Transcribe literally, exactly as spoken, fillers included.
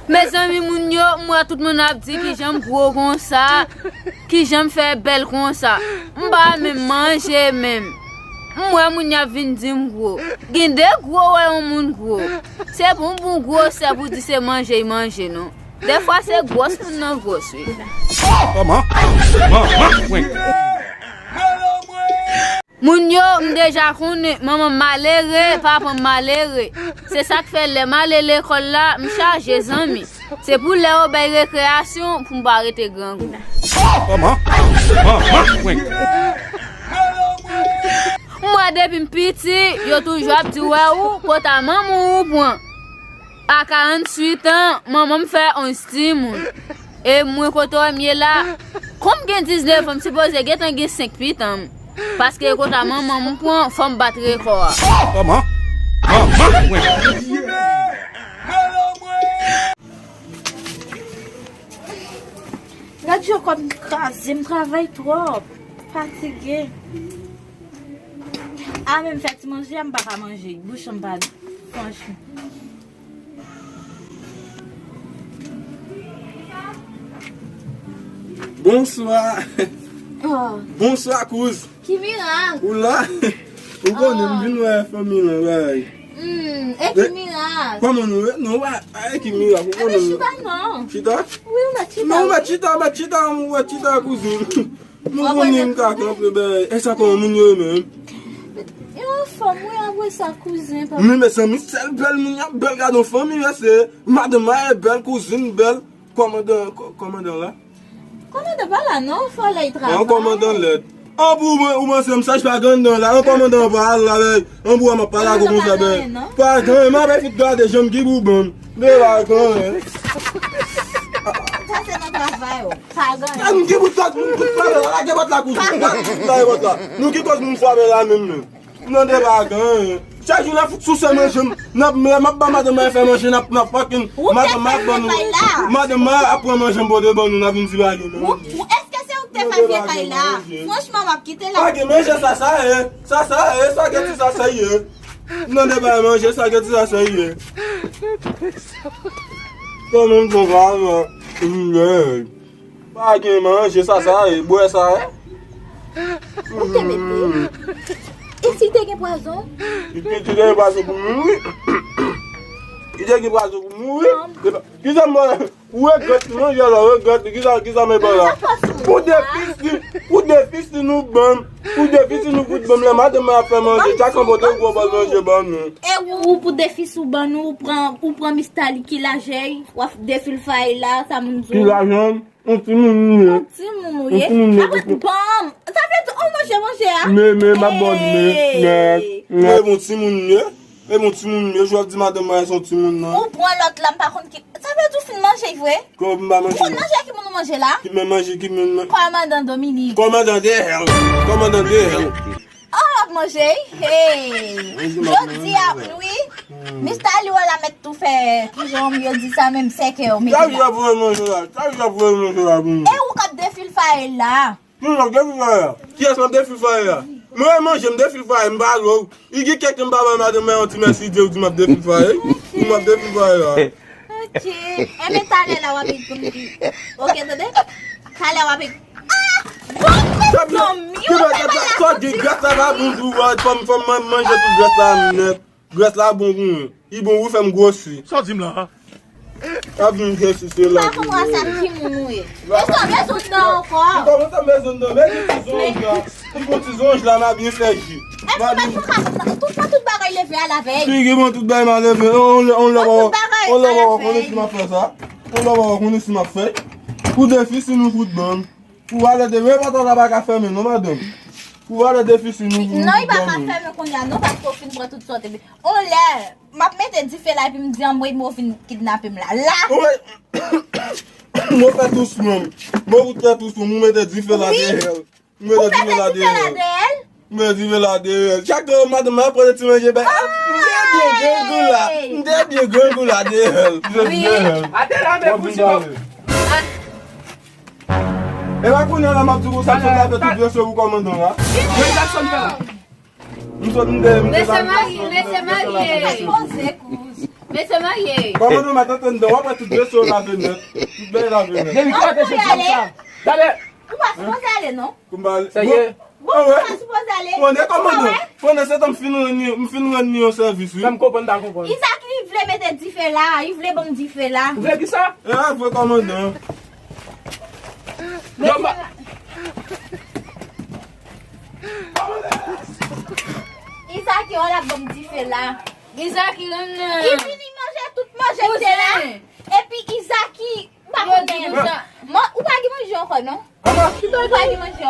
Mezanmi, moun yo, m wè tout moun ap di kijan m gwo konsa, kijan m fè bèl konsa. M pa menm manje menm. M wè moun y ap vin di m gwo. Gen de gwo wè yon moun gwo. Se pou m pou gwosè pou di se manje y manje non. Dèfwa se gwòs moun nan gwòs wi. Kòman? Manman mwen. Moun yo, m deja konnen manman m malere, papa m malere. Se sa k fè lè m ale lekòl la, m chaje zanmi. Se pou lè yo bay rekreyasyon pou m pa rete grangou. Kòman? Manman mwen. M wè depi m piti, yo toujou ap di w wè ou, kota manman w ou pran. A karanntuit an, manman m fè onz timoun. E mwen kote w m ye la, kòm gen diznèf an, m sipoze gentan gen senk pitit. Paske kota manman m pran, fò m bat rekò a. Kòman? Manman mwen. Gad jan kò m kraze, m travay twòp. Fatige. A, men m fè ti manje a, m pa ka manje. Bouch an m pa. Franchman. Bonswa. Oh. Bonswa, kouz. Ki mirak? Ou la? Ou konnen, m vin wè fanmi lan, bagay. Hmm, e ki mirak? Kòman nou ye? Non, pa, pa e ki mirak, ou konnen. Chita non. Chita? Wi, ou mèt chita. Non, ou mèt chita, ou mèt chita, ou mèt chita, kouzin. Nou konnen m ka kanpe, bagay. E sa kòman moun yo ye menm? Yo anfòm, wi, apre sa, kouzin, papa. Men, mezanmi, sèl bèl moun y ap bèl, gade yon fanmi, mesye. Madanm mwen bèl, kouzin bèl. Kòmandan, kò-, kòmandan la? Kòmandan pa la non, fò lè y travay. An kòmandan lèd. An pou ou, ou panse m saj pa gen anndan la. An kòmandan pa la, bèy. An pou w m ap pale ak ou konsa, bèy. Pa gen anyen, m ap fout gade jan m ki pou ban m. De pa gen anyen. Sa se nan travay ou. Pa gen anyen. An ki pou sòt moun fout frape la, lage pòt la kouzin. Lage pòt la. Nou ki kòz moun frape la menm menm. Nan de pa gen anyen. Chak jou n ap fout souse manje m. N ap, m ap ba madanm mwen fè manje, n ap, n ap fucking. Madanm mwen ap ban nou. Madanm mwen ap pran manje m pote ban nou, n ap vin ti bagay menm. Ou, ou, èske se ou ki te fè vye kay la? Franchman, m ap kite la. Pa gen manje, sa sa ye. Sa sa ye, sa gen ti sa sa ye. Nan de pa manje, sa gen ti sa sa ye. Kòman m fè sa la? Pa gen manje, sa sa ye, bwè sa ye. Ou te mete. E si te gen pwazon? Li te, te gen pwazon pou mouri. Li te gen pwazon pou mouri. Kisa m ba ou? Regrèt li, manje la, regrèt li. Kisa, kisa m ba la? Pou defis li, pou defis li nou ban m. Pou defis li nou fout ban m. Lè madanm mwen ap fè manje, chak an pote yon gwo bòl manje ban nou. E ou, ou pou defis ou ban nou, ou pran, ou pran Mistali ki lajè y, w ap defil fay la, sa moun di w. Ki lajè? Yon timoun m ye. Yon timoun ou ye? Yon timoun m ye. Apre, banm! Sa vle di, ou manje manje a? Men, men, m ap ban w, men, men, men. Mwen, bon timoun m ye. E bon timoun m ye, jodi madanm mwen se yon timoun nan. Ou pran lòt la, m pa konn ki. Sa vle di, ou fin manje vre? Kòman m pa manje? Ou konn manje ki moun ou manje la? Ki men manje, ki men. Kòmandan Dominique. Kòmandan de hell. Kòmandan de hell. Oh, w ap manje? Hey! Jodi a, wi. Mistali wè la mèt tou fè, kijan yo di sa menm, sèkè yo mete la. Sa ki ap voye manje la? Sa ki ap voye manje la pou nou? E ou k ap defil fay la? Ki ap defil fay la? Kiyès k ap defil fay la? Mwen manje, m defil fay, m pa lou. I gen kèk m pa bay madanm mwen yon ti mèsi, di w di m ap defil fay. Di m ap defil fay la. Ok. Enben, talè la w ap vin pou m di. Ok, tande? Talè w ap vin. Ah! Bon, mezanmi, ou fè bagay la. Sòt di grès la pa bon pou ou, fò m, fò m manje tout grès la nèt. Grès la bon pou mwen. Li bon, wi, fè m gwosi. Sa w di m la? Ap vin jesi se la. Pa konprann sa ki moun ou ye. Ou sa bezwen dan ankò? Ou kòmanse bezwen dan, men ti zonj la. Tout bon ti zonj la, m a byen fè ji. Èske ou mèt tou ka, tou pran tout bagay leve a lavèy? Figi mwen tout bagay m a leve. On lè, on lè, on lè, on lè, on lè, konnen si m ap fè sa. On lè, on lè, konnen si m ap fè. Pou defisi nou fout ban m. Pou valè de, men pòt la pa ka fèmen non, madanm. Pou valè defisi nou fout ban m. Non, li pa ka fèmen kounye a non, paske w fin pran tout sa w te. On lè, m ap mete dife la epi m di anmwey mo vin kidnape m la. La! Mo fè dousman. Mo fout fè dousman, mo mete dife la dèyè l. Ou mete dife la dèyè l. Mwen di men la de chak madanm mwen pran ti manje bay. M te byen grangou la. M te byen grangou la de hell. Jodi de hell. Ate la men pou ti mòp. E pa kounye a la m ap di w sa sot la fè tout vye sou kòmandan la. Men Jackson fè la. M sot m de m te la. Mesye marye, mesye marye. Poze kouz. Mesye marye. Kòmandan, matant anndan, w ap wè tout veso yo lave nèt. Tout bagay lave nèt. Depi ki kote se fanm sa? Talè. Ou pa sipoze ale, non. Kouman ale? Sa ye? Bon, ou pa sipoze ale. Konnen kòmandan. Konnen se tan m fin rann li, m fin rann li yon sèvis, wi. Fè m konprann, pa konprann. Izaki vle mete dife la, li vle ban m dife la. Ou vle ki sa? E, vre kòmandan. Izaki, w ap ban m dife la. Izaki, rann nan. Li vini manje tout manje m te la. Epi Izaki, m pa konn. Ou pa gen manje ankò, non? Ou pa gen manje.